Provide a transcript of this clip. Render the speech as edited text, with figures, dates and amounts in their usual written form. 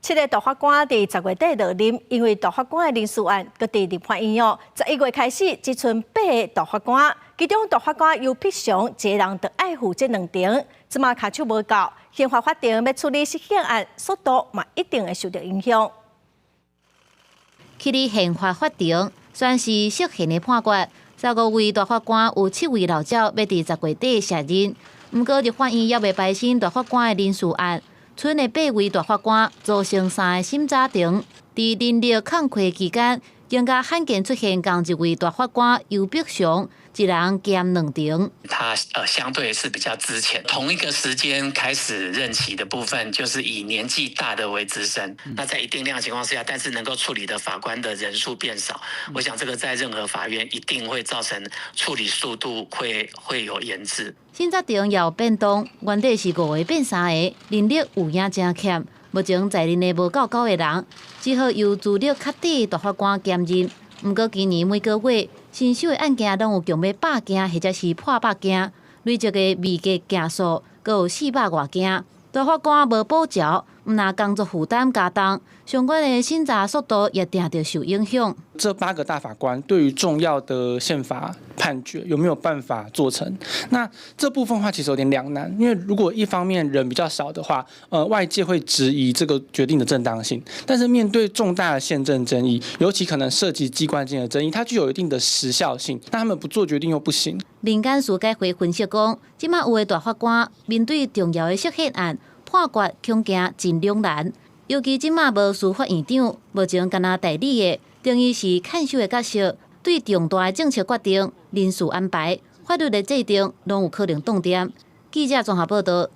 七个大法官佇十月底落任，因為大法官的人事案，閣佇立法院哦。11月開始，只賰八个大法官，其中大法官游碧祥一个人就愛負這兩庭，這馬跤手無夠，憲法法庭欲處理釋憲案，速度嘛一定會受著影響。去年憲法法庭宣示釋憲的判決，15位大法官有七位老將欲佇十月底卸任，毋過立法院猶未排審大法官的人事案。賰的八位大法官組成三个審查庭，佇人力空缺期間，更加罕見出現仝一位大法官游碧祥一人兼兩庭。他相對是比較資淺，同一個時間開始任期的部分，就是以年紀大的為資深。那在一定量情況之下，但是能夠處理的法官的人數變少，我想這個在任何法院一定會造成處理速度會有延滯。審查庭也有變動，原底是五个變三个，人力有影誠欠。目前在任的無夠九个人，只好由資歷較低的大法官兼任。毋過今年每個月新收的案件攏有共欲百件或者是破百件，累積的未結件數閣有四百外件。大法官無補繳，毋但工作負擔加重，相關的審查速度也定著受影響。這八個大法官對於重要的憲法判決有沒有辦法做成？那這部分話其實有點兩難，因為如果一方面人比較少的話，外界會質疑這個決定的正當性。但是面對重大的憲政爭議，尤其可能涉及機關間的爭議，它具有一定的時效性，但他們不做決定又不行。民間司改會分析講，這馬有的大法官面對重要的釋憲案判決，恐驚真兩難。尤其這馬無司法院長，目前干焦代理的，等於是看守的角色，對重大的政策決定、人事安排、法律的制定，攏有可能擋電。記者綜合報導。